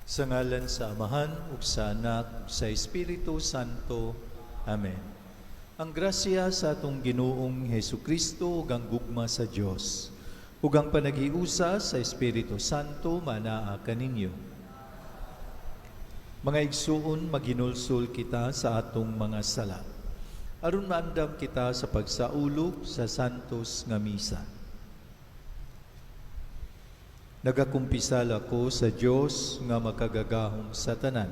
Sa ngalan sa Amahan, ug sa Anak, ug sa Espiritu Santo. Amen. Ang grasya sa atong Ginoong Hesus Kristo ug ang gugma sa Dios ug ang panaghiusa sa Espiritu Santo manaa kaninyo. Mga igsuon, maghinulsol kita sa atong mga sala aron maandam kita sa pagsaulog sa Santos nga Misa. Nagakumpisal ako sa Dios nga makagagahom sa tanan.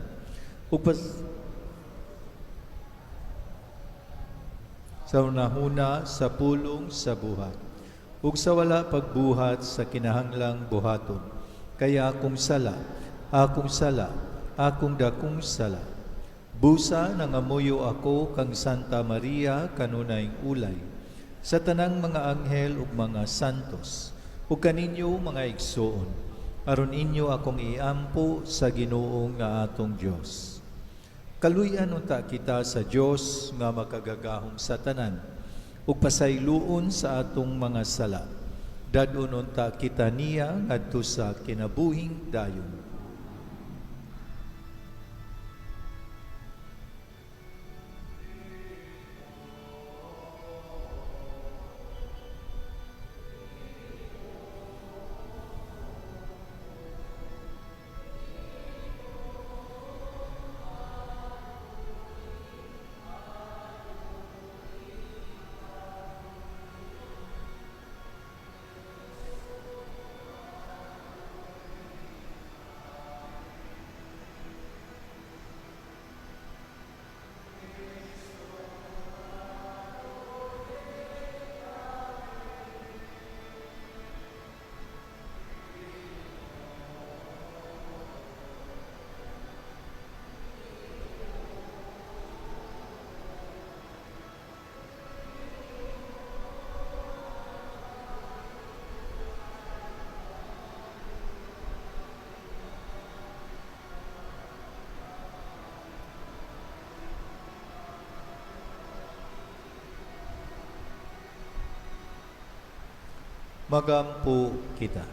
Ug sa unahuna sa pulong sa buhat ug sa wala pagbuhat sa kinahanglang buhaton, kay akong sala, akong sala, akong dakong sala. Busa nangamuyo ako kang Santa Maria kanunayng ulay, sa tanang mga anghel ug mga santos, ug kaninyo mga igsoon, aron inyo akong iampo sa Ginoo nga atong Dios. Kaluy-an unta kita sa Dios nga makagagahom sa tanan, ug pasayloon sa atong mga sala. Dad-on unta kita niya ngadto sa kinabuhing dayon. Magampo kita.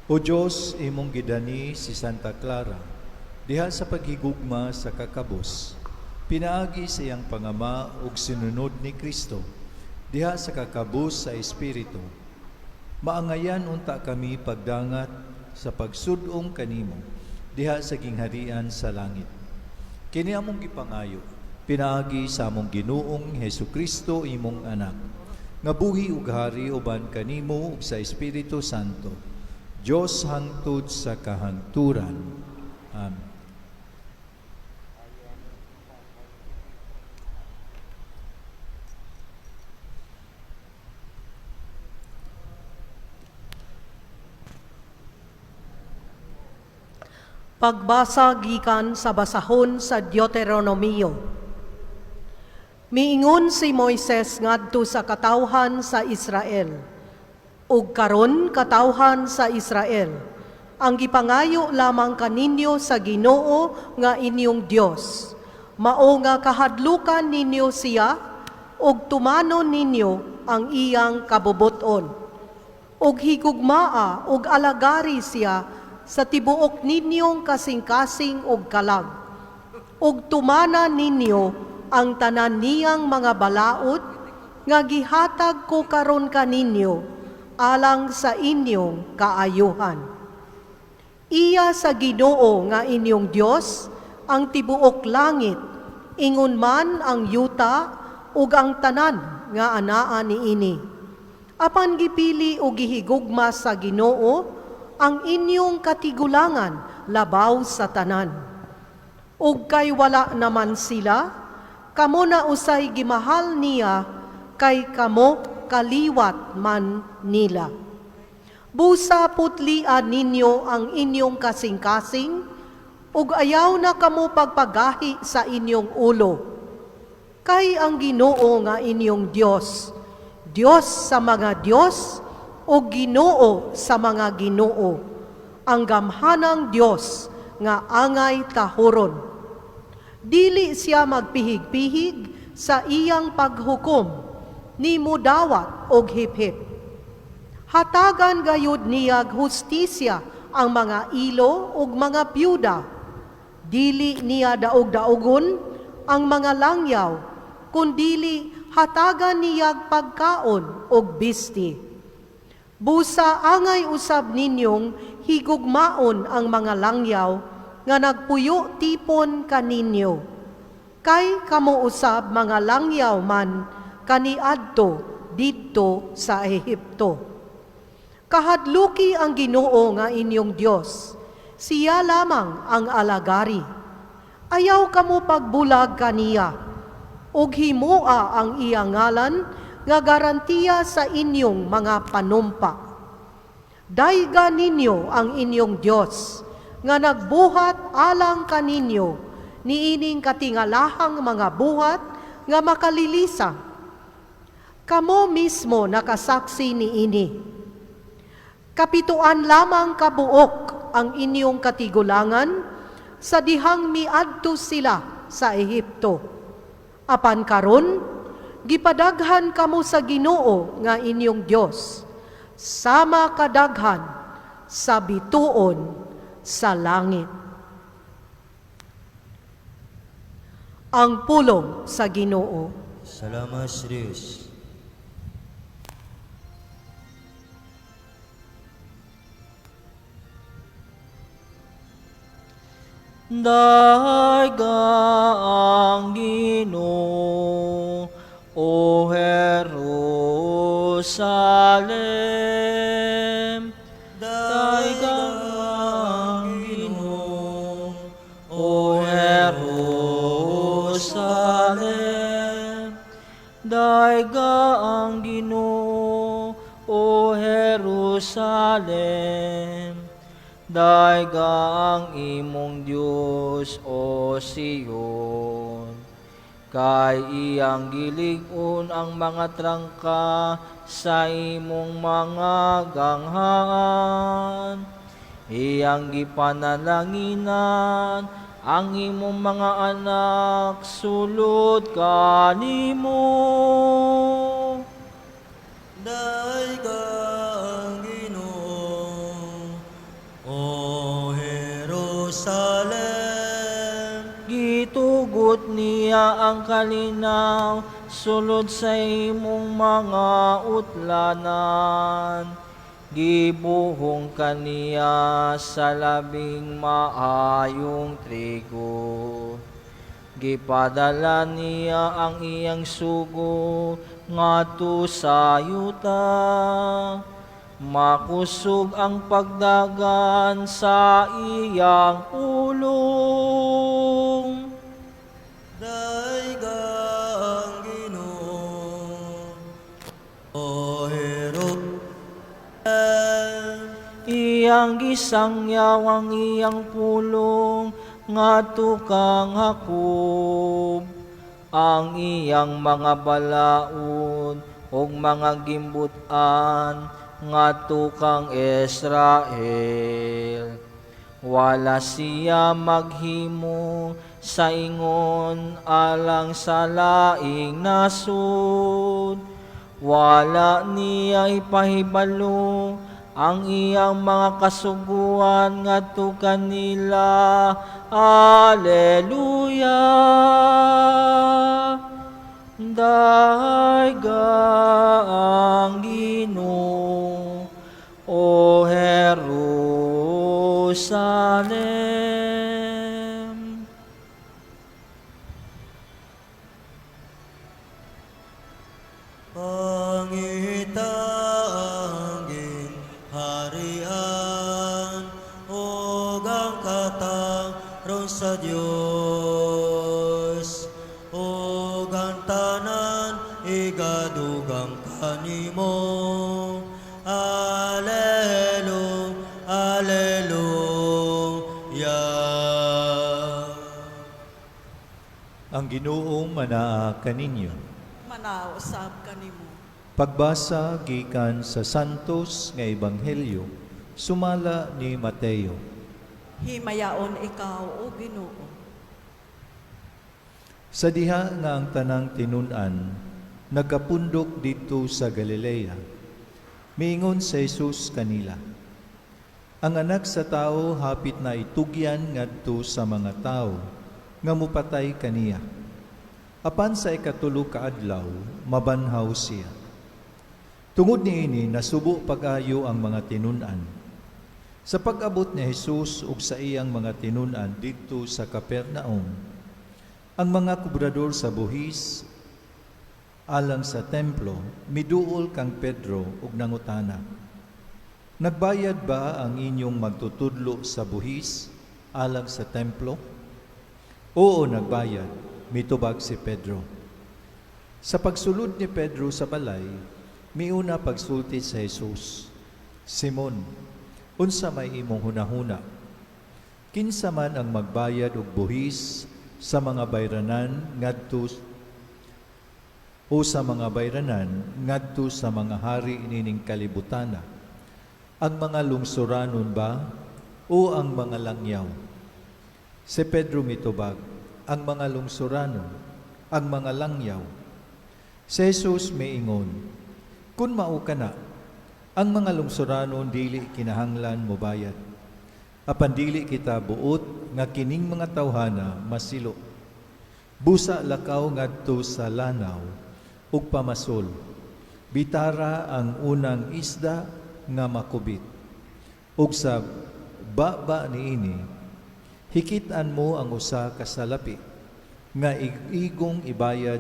O Diyos, imong gidani si Santa Clara, diha sa paghigugma sa kakabos, pinaagi sa iyang pangama ug sinunod ni Kristo, diha sa kakabos sa Espiritu. Maangayan unta kami pagdangat sa pagsudong kanimo, diha sa gingharian sa langit. Kini among gipangayo, pinaagi sa among Ginoong Hesus Kristo, imong anak, nga buhi ug hari uban kanimo ug sa Espiritu Santo, Dios hangtod sa kahangturan. Amen. Pagbasa gikan sa basahon sa Deuteronomio. Miingon si Moises ngadto sa katawhan sa Israel. Ug karon katawhan sa Israel, ang gipangayo lamang kaninyo sa Ginoo nga inyong Dios. Mao nga kahadlukan ninyo siya ug tumanon ninyo ang iyang kabubut-on. Ug higugmaa ug alagari siya sa tibuok ninyong kasing-kasing ug kalag. Ug tumana ninyo ang tanan niyang mga balaod nga gihatag ko karon kaninyo alang sa inyong kaayuhan. Iya sa Ginoo nga inyong Dios ang tibuok langit, ingon man ang yuta ug ang tanan nga anaa niini. Apan gipili o gihigugma sa Ginoo ang inyong katigulangan labaw sa tanan. Ug kay wala naman sila, kamo na usay gimahal niya, kay kamo kaliwat man nila. Busa putlian ninyo ang inyong kasing-kasing, ug ayaw na kamo pagpagahi sa inyong ulo. Kay ang Ginoo nga inyong Dios, Dios sa mga Dios, ug Ginoo sa mga Ginoo, ang gamhanang Dios nga angay tahuron. Dili siya magpihig-pihig sa iyang paghukom, ni mudawat og hip-hip. Hatagan gayud niyag hustisya ang mga ilo ug mga byuda. Dili niya daog-daogon ang mga langyaw, kundili hatagan niyag pagkaon ug bisti. Busa angay usab ninyong higugmaon ang mga langyaw nga nagpuyo tipon kaninyo. Kay kamo usab mga langyaw man kaniadto didto sa Ehipto. Kahadluki ang Ginoo nga inyong Dios. Siya lamang ang alagari. Ayaw kamo pagbulag kaniya. Ug himoa ang iyang ngalan nga garantiya sa inyong mga panumpa. Dayga ninyo ang inyong Dios nga nagbuhat alang kaninyo niining katingalahang mga buhat nga makalilisang. Kamo mismo nakasaksi niini. Kapituan lamang kabuok ang inyong katigulangan sa dihang miadto sila sa Ehipto. Apan karon, gipadaghan kamo sa Ginoo nga inyong Dios, sama kadaghan sa bituon sa langit. Ang pulong sa Ginoo. Salamat sa Dios. Dayga ang Ginoo, O Jerusalem. Dayga ang Ginoo, O Jerusalem. Dayga ang Ginoo, O Jerusalem. Dayga ang imong Dios, O Sion. Kay iyang gilig-on ang mga trangka sa imong mga ganghaan. Iyang gipanalanginan ang imong mga anak sulod kanimo. Dayga ang Ginoo, O Jerusalem. Gitugot niya ang kalinaw sulod sa imong mga utlanan. Gibuhong kaniya sa labing maayong trigo. Gipadala niya ang iyang sugo ngadto sa yuta. Makusog ang pagdagan sa iyang pulong. Dayga ang Ginoo, O Jerusalem. Iyang gisangyaw ang iyang pulong ngadto kang Jacob, ang iyang mga balaod ug mga gimbut-an ngadto kang Israel. Wala siya maghimo sa ingon alang sa laing nasud. Wala niya ipahibalo ang iyang mga kasuguan ngadto kanila. Alleluia. Dayga ang Ginoo, O Jerusalem. Pangita ang gingharian ug ang katarong sa Dios, ug ang tanan igadugang kanimo. Alleluia, alleluia. Ang Ginoo manaa kaninyo. Manaa usab kanimo. Pagbasa gikan sa Santos nga Ebanghelyo sumala ni Mateo. Himayaon ikaw, o Ginoo. Sa diha nga ang tanang tinun-an nagkapundok didto sa Galilea, miingon si Jesus kanila: Ang Anak sa Tawo hapit na itugyan ngadto sa mga tawo nga mupatay kaniya. Apan sa ikatulo ka adlaw mabanhaw siya." Tungod niini, nasubo pag-ayo ang mga tinun-an. Sa pag-abot ni Jesus ug sa iyang mga tinun-an didto sa Capernaum, ang mga kobrador sa buhis alang sa templo miduol kang Pedro ug nangutana, "Nagbayad ba ang inyong magtutudlo sa buhis alang sa templo?" "Oo, nagbayad," mitubag si Pedro. Sa pagsulod ni Pedro sa balay, miuna pagsulti sa Jesus, "Simon, unsa may imong hunahuna? Kinsa man ang magbayad og buhis sa mga bayranan ngadto o sa mga bayranan ngadto sa mga hari nining kalibutana? Ang mga lungsuranon ba o ang mga langyaw?" Si Pedro mitubag, "Ang mga lungsuranon, ang mga langyaw." Si Jesus miingon, "Kung mao kana, ang mga lungsuranon dili kinahanglan mobayad. Apan dili kita buot nga kining mga tawhana masilo. Busa lakaw ngadto sa lanaw ug pamasol. Bitara ang unang isda nga makubit. Ug sa baba niini, hikit-an mo ang usa ka salapi nga igong ibayad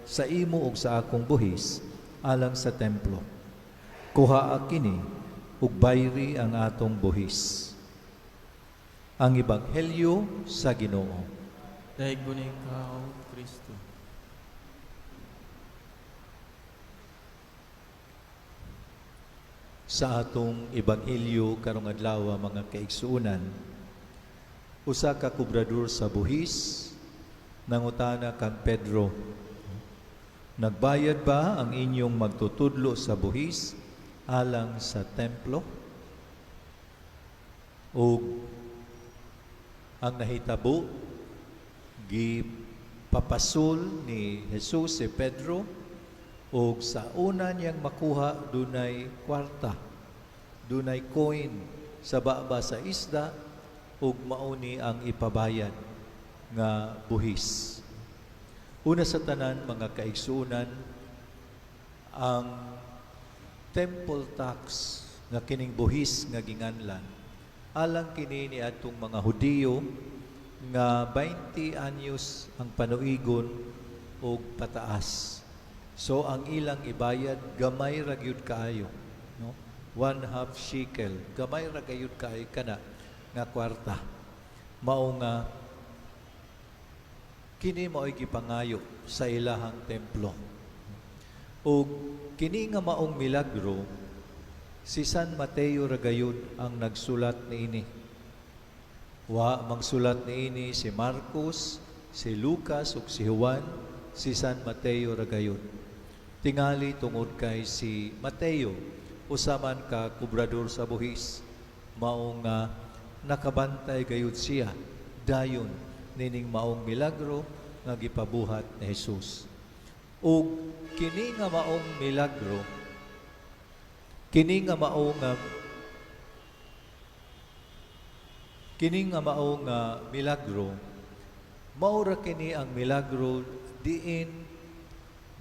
sa imo ug sa akong buhis alang sa templo. Kuhaa kini ug bayri ang atong buhis." Ang Ebanghelyo sa Ginoo. Daiggon ikaw, Kristo. Sa atong Ebanghelyo karong adlaw, mga kaigsuonan, usa ka kobrador sa buhis nangutana kang Pedro, "Nagbayad ba ang inyong magtutudlo sa buhis alang sa templo?" Ug ang nahitabo, gipapasol ni Jesus si Pedro ug sa una niyang makuha, dunay kwarta, dunay coin sa baba sa isda, ug mauni ang ipabayad nga buhis. Una sa tanan, mga kaigsuonan, ang temple tax nga kining buhis nga ginganlan alang kini ni atong mga Hudiyo nga 20 anyos ang panuigon og pataas. So ang ilang ibayad gamay ra gyud kaayo, no? 1/2 shekel, gamay ra gayud kaayo kana nga kwarta. Mao nga kini mao'y gipangayo sa ilahang templo. Ug kini nga maong milagro, si San Mateo ra gayud ang nagsulat niini. Wa magsulat niini si Marcos, si Lucas ug si Juan, si San Mateo ra gayud. Tingali tungod kay si Mateo usa man ka kobrador sa buhis, mao nga nakabantay gayud siya dayon nining maong milagro nga gipabuhat ni Jesus. Ug kini nga maong milagro, kini nga mao nga milagro, maura kini ang milagro diin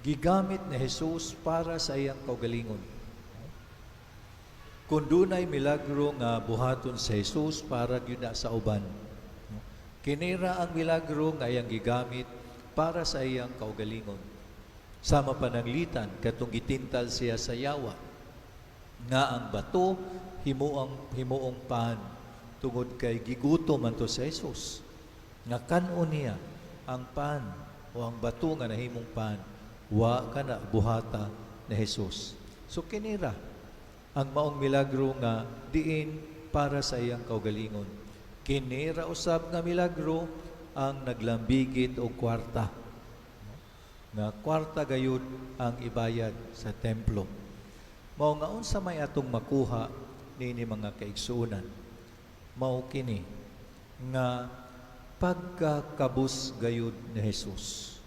gigamit ni Jesus para sa iyang kaugalingon. Kung dunay milagro nga buhaton sa Jesus para gyud na sa uban, kinira ang milagro nga iyang gigamit para sa iyang kaugalingon. Sama pananglitan katong gitintal siya sa yawa nga ang bato himuong pan tungod kay gigutom man to sa Jesus nga kan-on niya ang pan o ang bato nga nahimong pan. Wa kana buhata ni Jesus. So kinira ang maong milagro nga diin para sa iyang kaugalingon. Kinira usab nga milagro ang naglambigit og kwarta, nga kwarta gayud ang ibayad sa templo. Mao nga unsa may atong makuha nini, mga kaigsuonan? Mao kini nga pagkakabus gayud ni Jesus.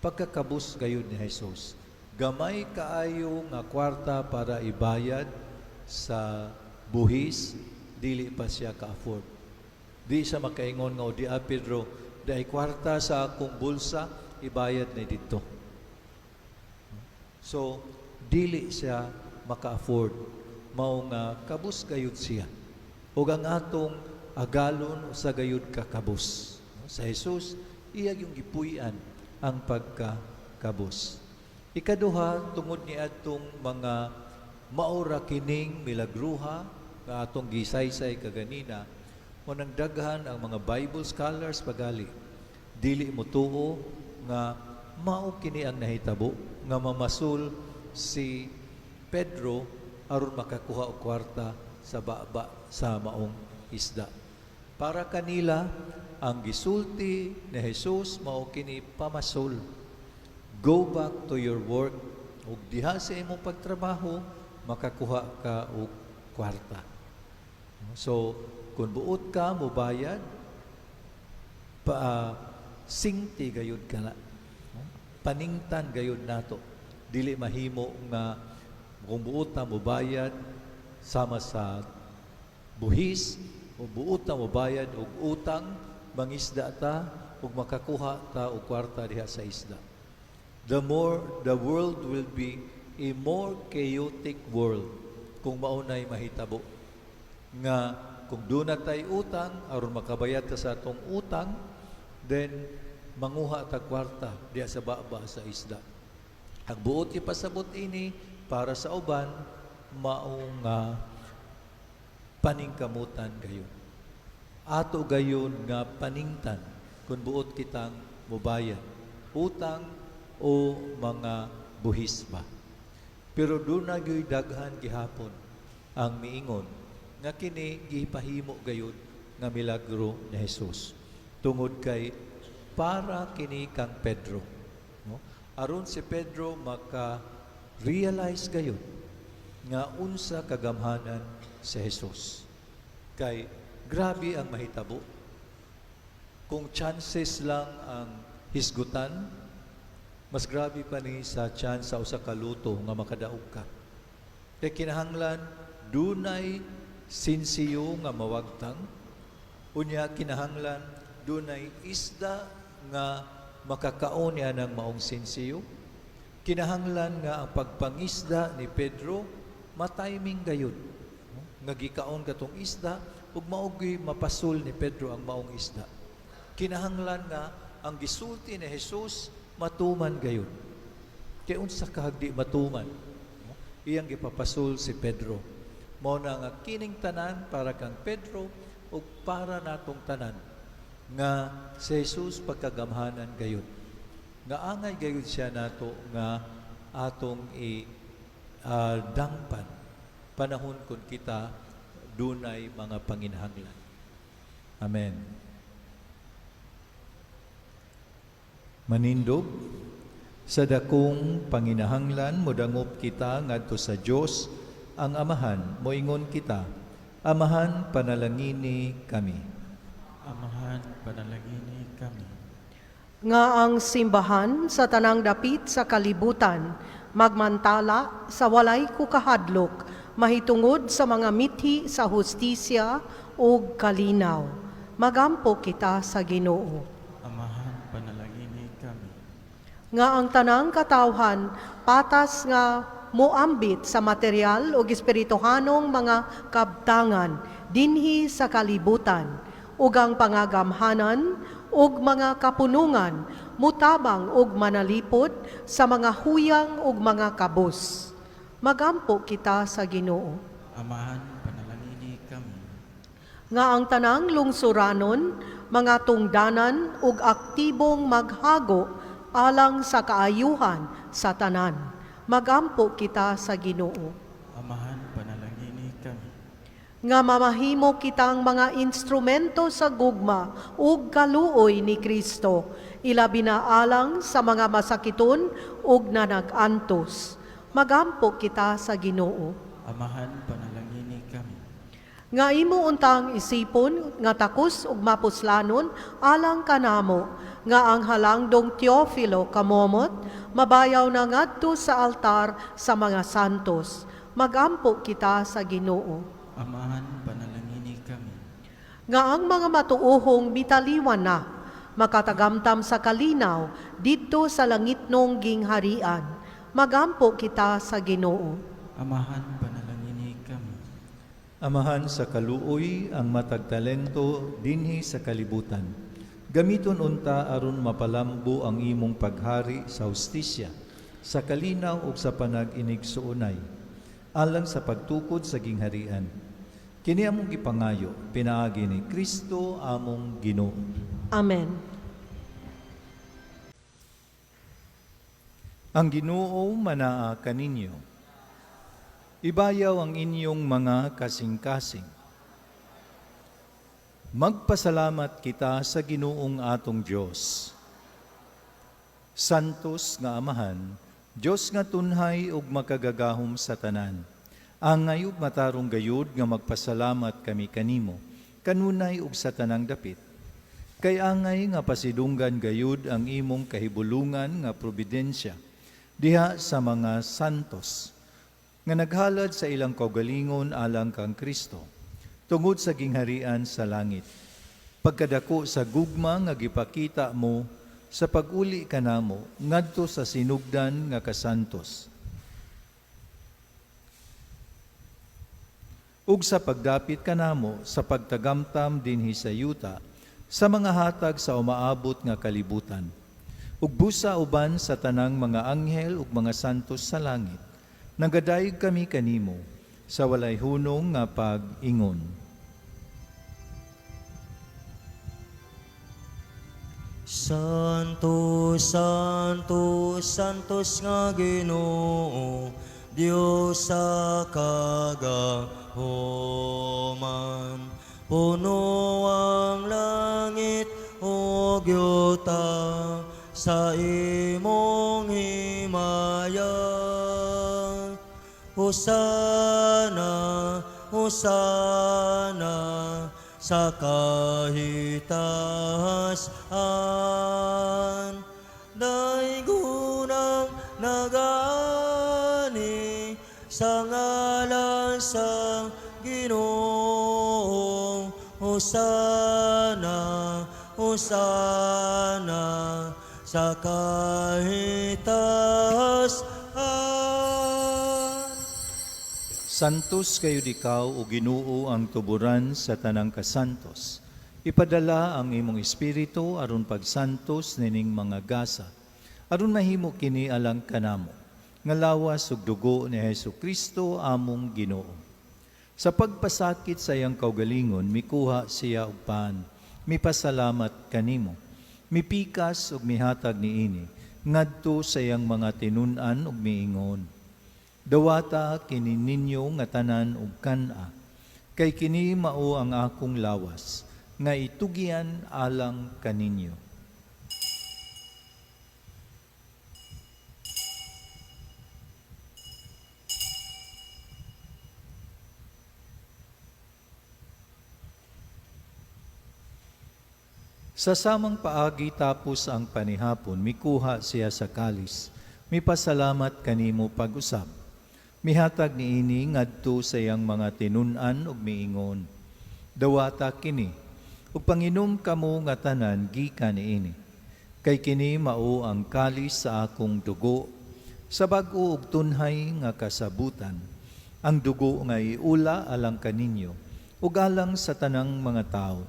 Pagkakabus gayud ni Jesus. Gamay kaayo nga kwarta para ibayad sa buhis, dili pa siya ka-afford. Di siya makaingon nga, "O di a Pedro, dai kwarta sa akong bulsa, ibayad ni dito." So, dili siya maka-afford. Mao nga kabus gayud siya. Ug ang atong agalon usa gayud ka kabus. Sa Jesus, iya yung gipuy-an ang pagkakabus. Ikaduha, tungod ni atong mga maura kining milagruha nga atong gisaysay kaganina, mo nang daghan ang mga Bible scholars pagali dili mo tuo nga mao kini ang nahitabo nga mamasul si Pedro aron makakuha og kwarta sa baba sa maong isda. Para kanila, ang gisulti ni Jesus mao kini pamasul. Go back to your work ug diha sa imong pagtrabaho makakuha ka og kwarta. So, kung buot ka mobayad, pa singti gayud ka na. Paningtan gayud nato. Dili mahimo nga kung buot ta mobayad sama sa buhis o buot ta mobayad og utang, mangisda ta ug makakuha ta og kwarta diha sa isda. The world will be a more chaotic world kung maunay mahitabo nga kung duna tay utang, aron makabayad ta sa atong utang, then manguha ta kwarta diha sa baba sa isda. Ang buot ipasabot ini para sa uban, mao nga paningkamutan gayon. Ato gayon nga paningtan kung buot kitang mubayad utang o mga buhis ba. Pero duna gyoy daghan gihapon ang miingon nga kini gipahimo gayud nga milagro ni Jesus. Tungod kay para kini kang Pedro, no? Aron si Pedro maka-realize gayud nga unsa kagamhanan si Jesus. Kay grabe ang mahitabo. Kung chances lang ang hisgutan, mas grabe pa ni sa chance sa usa ka lotto nga makadaog ka. Kay kinahanglan dunay sinsiyo nga mawagtang, unya kinahanglan dunay isda nga makakaon niya ng maong sinsiyo. Kinahanglan nga ang pagpangisda ni Pedro matiming gayud. Nga gikaon katong isda ug mao gyud mapasul ni Pedro ang maong isda. Kinahanglan nga ang gisulti ni Jesus matuman gayud. Kay unsa kahagdi matuman? No? Iyang gipapasul si Pedro. Mao na nga kining tanan para kang Pedro ug para natong tanan nga si Jesus pagkagamhanan gayud. Nga angay gayud siya nato nga atong i dangpan panahon kun kita dunay mga panginahanglan. Amen. Manindog sa dakong panginahanglan, modangop kita ngadto sa Dios ang Amahan, moingon kita, Amahan, panalangini kami. Amahan, panalangini kami. Nga ang simbahan sa tanang dapit sa kalibutan magmantala sa walay kukahadlok mahitungod sa mga mithi sa hustisya ug kalinaw. Magampo kita sa Ginoo. Amahan, panalangini kami. Nga ang tanang katawhan patas nga moambit sa material ug espirituhanong mga kabtangan dinhi sa kalibutan ug ang pangagamhanan ug mga kapunungan mutabang ug manalipod sa mga huyang ug mga kabus. Magampo kita sa Ginoo. Amahan, panalangini kami. Nga ang tanang lungsuranon, mga tungdanan ug aktibong maghago alang sa kaayuhan sa tanan. Magampo kita sa Ginoo. Amahan, panalangini kami. Nga mamahimo kitang mga instrumento sa gugma ug kaluoy ni Kristo, ilabi na alang sa mga masakiton ug nanag-antos. Magampo kita sa Ginoo. Amahan, panalangini kami. Nga imo untang isipon nga takos ug mapuslanon alang kanamo nga ang halangdong Teofilo Camomot mabayaw na ngadto sa altar sa mga santos. Magampo kita sa Ginoo. Amahan, panalangini kami. Nga ang mga matuohong mitaliwan na, makatagamtam sa kalinaw didto sa langitnong gingharian. Magampo kita sa Ginoo. Amahan, panalangini kami. Amahan sa kaluoy ang matag talento dinhi sa kalibutan. Gamiton unta aron mapalambo ang imong paghari sa hustisya, sa kalinaw ug sa panag-inigsuonay, alang sa pagtukod sa gingharian. Kini among gipangayo pinaagi ni Kristo among Ginoo. Amen. Ang Ginoo manaa kaninyo. Ibayaw ang inyong mga kasing-kasing. Magpasalamat kita sa Ginoong atong Dios. Santos nga Amahan, Dios nga tunhay ug makagagahom sa tanan. Angay ug matarong gayud nga magpasalamat kami kanimo, kanunay ug sa tanang dapit. Kay angay nga pasidunggan gayud ang imong kahibulungan nga providensya diha sa mga santos nga naghalad sa ilang kaugalingon alang kang Kristo tungod sa gingharian sa langit. Pagkadako sa gugma nga gipakita mo sa pag-uli kanamo ngadto sa sinugdan nga kasantos, ug sa pagdapit kanamo sa pagtagamtam dinhi sa yuta sa mga hatag sa umaabot nga kalibutan. Ug busa uban sa tanang mga anghel ug mga santos sa langit, nagadayeg kami kanimo sa walay hunong nga pag-ingon. Santo, Santo, Santos nga Ginoo, Dios sa kagahoman. Puno ang langit ug yuta sa imong himaya. Hosana, Hosana, sa kahitaas-an. Daygunang nagani sa ngalan sa Ginoo. Hosana, Hosana, sa kahitaas-an. Santos kayo ikaw o Ginoo ang tuburan sa tanang kasantos. Ipadala ang imong espiritu aron pagsantos nining mga gasa, aron mahimo kini alang kanamo, nga lawas ug dugo ni Hesus Kristo among Ginoo. Sa pagpasakit sa iyang kaugalingon, mikuha siya og pan, mipasalamat kanimo, mipikas ug mihatag niini ngadto sa iyang mga tinun-an ug miingon: Dawata kini ninyo nga tanan ug kan-a, kay kini mao ang akong lawas, nga itugyan alang kaninyo. Sa samang paagi tapos ang panihapon, mikuha siya sa kalis, mipasalamat kanimo pag-usab. Mihatag niini ngadto sa iyang mga tinun-an ug miingon: Dawata kini, ug panginom kamo nga tanan gikan niini. Kay kini mao ang kalis sa akong dugo, sa bag-o ug tunhay nga kasabutan. Ang dugo nga iula alang kaninyo, ug alang sa tanang mga tawo,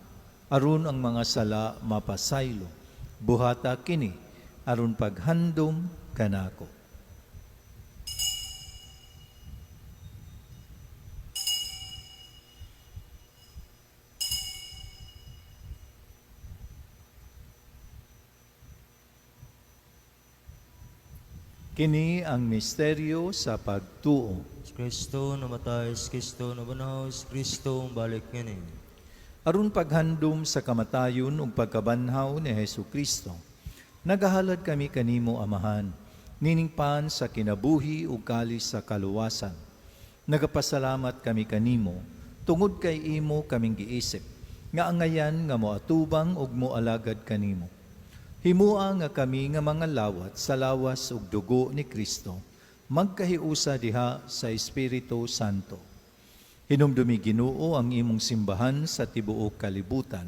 aron ang mga sala mapasaylo. Buhata kini, aron paghandom kanako. Kini ang misteryo sa pagtuo. Si Kristo namatay, si Kristo nabanhaw, si Kristo balik nganin. Aron paghandom sa kamatayon ug pagkabanhaw ni Hesus Kristo, nagahalad kami kanimo, Amahan, niningpan sa kinabuhi ug kalis sa kaluwasan. Nagapasalamat kami kanimo tungod kay imo kaming giisip, nga angayan nga moatubang ug moalagad kanimo. Himua nga kami nga mga lawat sa lawas ug dugo ni Kristo, magkahiusa diha sa Espiritu Santo. Hinumdumi, Ginoo, ang imong simbahan sa tibuok kalibutan.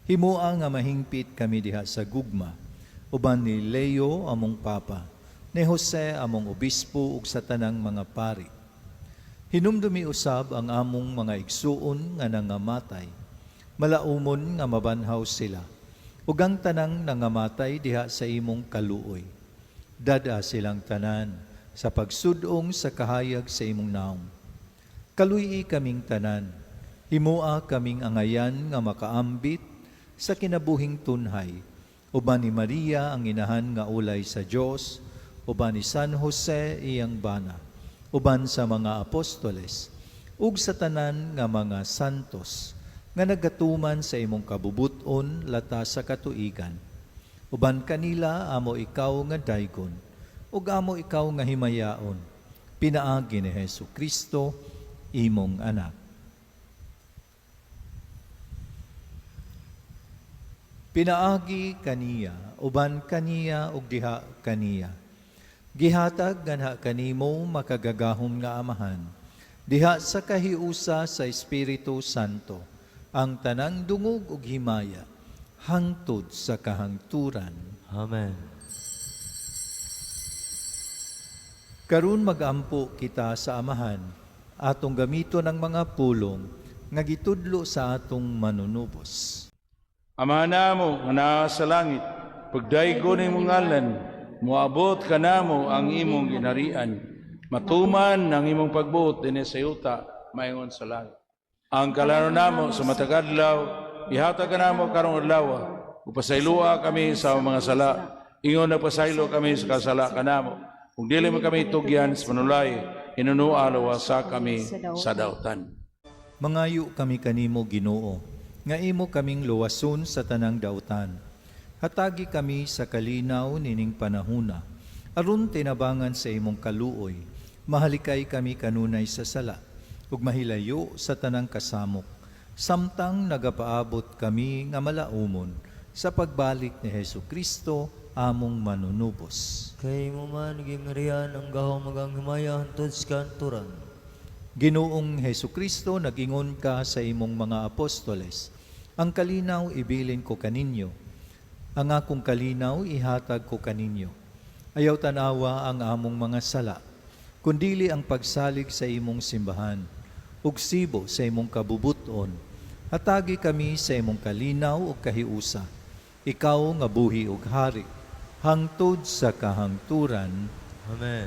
Himoa nga mahingpit kami diha sa gugma, uban ni Leo among Papa, ni Jose among obispo ug sa tanang mga pari. Hinumdumi usab ang among mga igsuon nga nangamatay. Malaumon nga mabanhaw sila, ug ang tanang nangamatay diha sa imong kaluoy. Dad-a silang tanan sa pagsudong sa kahayag sa imong naong. Kaluy-i kaming tanan, himoa kaming angayan nga makaambit sa kinabuhing tunhay, uban ni Maria ang inahan nga ulay sa Dios, uban ni San Jose iyang bana, uban sa mga apostoles, ug sa tanan nga mga santos, nga nagatuman sa imong kabubuton lata sa katuigan. Uban kanila amo ikaw nga daygon, ug amo ikaw nga himayaon, pinaagi ni Hesu Kristo, imong anak. Pinaagi kaniya, uban kaniya ug diha kaniya. Gihatag ganha kanimo makagagahom nga Amahan, diha sa kahiusa sa Espiritu Santo, ang tanang dungog ug himaya, hangtod sa kahangturan. Amen. Karun magampo kita sa Amahan, atong gamiton ang mga pulong nga gitudlo sa atong manunubos. Ama namo nga naa sa langit, pagdaygon imong ngalan, moabot kanamo ang imong ginharian. Matuman ang imong pagbuot dinhi sa yuta maingon sa langit. Ang kalanon namo sa matag adlaw, ihatag kanamo karong adlaw. Ug pasayloa kami sa among mga sala. Ingon na pasaylo kami sa kasala kanamo. Ug dili mo kami tugyan sa panulay, hinunua luwasa kami sa dautan. Mangayo kami kanimo, Ginoo, nga imo kaming luwason sa tanang dautan. Hatagi kami sa kalinaw nining panahuna, aron tinabangan sa imong kaluoy, mahalikay kami kanunay sa sala, ug mahilayo sa tanang kasamok, samtang nagapaabot kami nga malaumon sa pagbalik ni Hesu Kristo among manunubos. Kay imo man gingharian ang gahom ug ang himaya hangtod sa kahangturan. Ginoong Hesu Kristo, nagingon ka sa imong mga apostoles, ang kalinaw ibilin ko kaninyo, ang akong kalinaw ihatag ko kaninyo. Ayaw tanawa ang among mga sala, kundili ang pagsalig sa imong simbahan, ug sibo sa imong kabubuton. Hatagi kami sa imong kalinaw ug kahiusa. Ikaw nga buhi ug hari, hangtod sa kahangturan. Amen.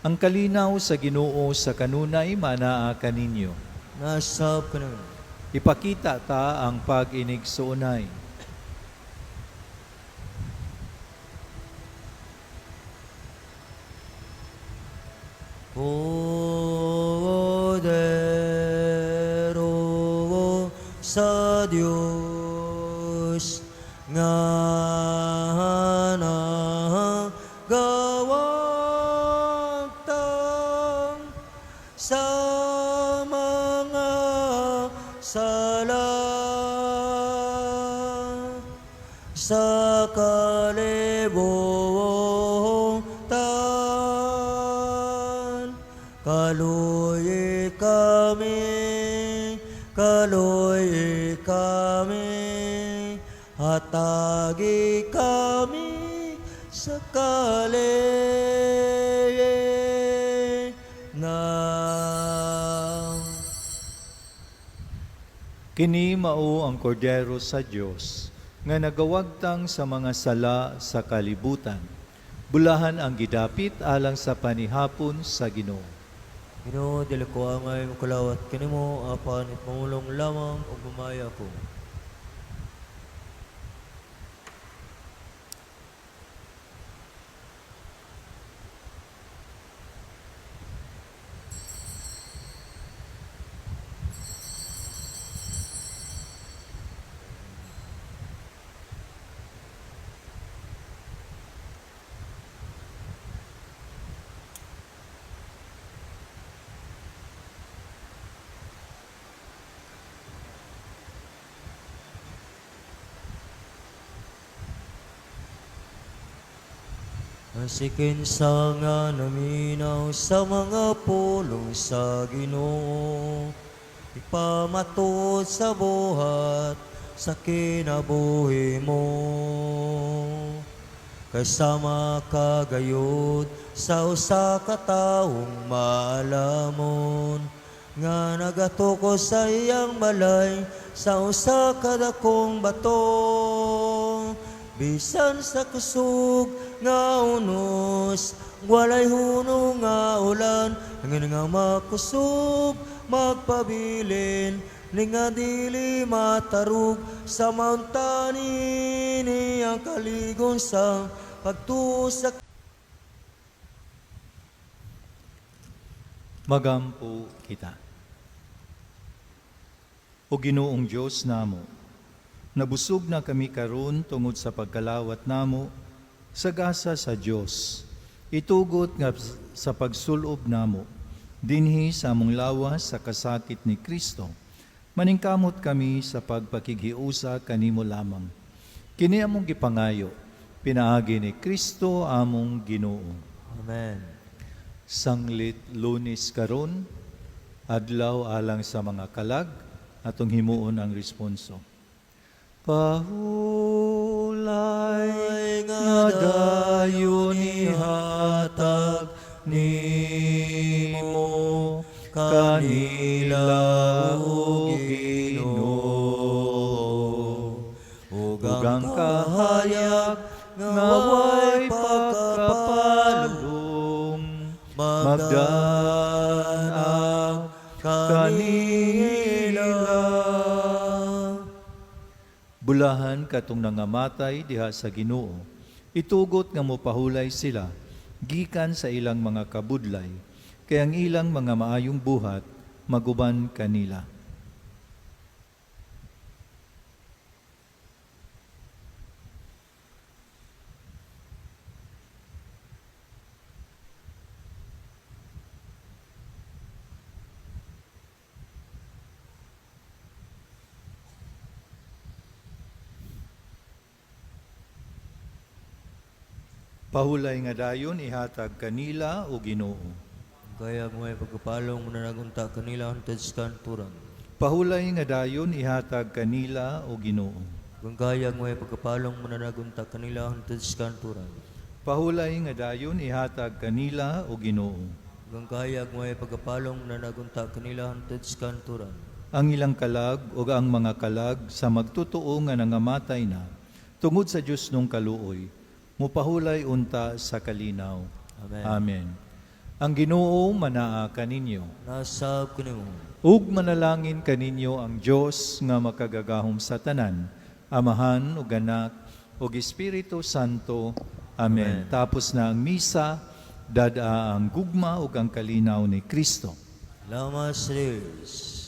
Ang kalinaw sa Ginoo sa kanunay manaa kaninyo. Naa sab kanimo. Ipakita ta ang pag-inigsuonay. Kordero sa Dios nga nagawagtang sa mga sala sa kalibutan. Kaluoyi kami, kaluoyi kami, hatagi kami sa kalinaw. Kini mao ang Kordero sa Dios nga nagawagtang sa mga sala sa kalibutan. Bulahan ang gidapit alang sa panihapon sa Ginoo. Ginoo, dili ko angay mokalawat kanimo, apan ipamulong lamang ug mamaayo ako. Si kinsa nga naminaw sa mga pulong sa Ginoo, Ipamatuod sa buhat sa kinabuhi mo. Kay sama kagayod sa usa ka taong maalamon nga nagatukod sa iyang balay sa usa ka dakong bato. Bisan sa kusog nga unos, walay hunong nga ulan, hangin nga makusog magpabilin ni nga dili matarug sa mauntani ang kaligon sa pagtuo sa Magampo kita. O Ginoong Dios namo, nabusog na kami karon tungod sa pagkalawat namo sa gasa sa Dios. Itugot nga sa pagsulob namo dinhi sa among lawas sa kasakit ni Kristo. Maningkamot kami sa pagpakighiusa kanimo lamang. Kini among gipangayo, pinaagi ni Kristo among Ginoo. Amen. Sanglit Lunes karon, adlaw alang sa mga kalag, atong himuon ang responso. Pahulay nga dayon ihatag nimo kanila, O Ginoo, ug ang kahayag nga way pagkapalong magdanag kanila. Bulahan katong nangamatay diha sa Ginoo. Itugot nga mopahulay sila gikan sa ilang mga kabudlay, kay ang ilang mga maayong buhat maguban kanila. Pahulay nga dayon ihatag kanila, o Ginoo. Kaya mo ay pagkapalong mananagunta kanila hantod sa kanturan. Pahulay nga dayon ihatag kanila, o Ginoo. Kung kaya mo ay pagkapalong mananagunta kanila hantod sa kanturan. Pahulay nga dayon ihatag kanila, o Ginoo. Kung kaya mo ay pagkapalong mananagunta kanila hantod sa kanturan. Ang ilang kalag o ang mga kalag sa magtotoo nga nangamatay na tungod sa Dios nung kaluoy, mupahulay unta sa kalinaw. Amen. Amen. Ang Ginoo manaa kaninyo. Nasab kanimo. Ug manalangin kaninyo ang Dios nga makagagahom sa tanan, Amahan ug Anak ug Espiritu Santo. Amen. Amen. Tapos na ang misa, dad-a ang gugma ug ang kalinaw ni Kristo. Salamat sa Diyos.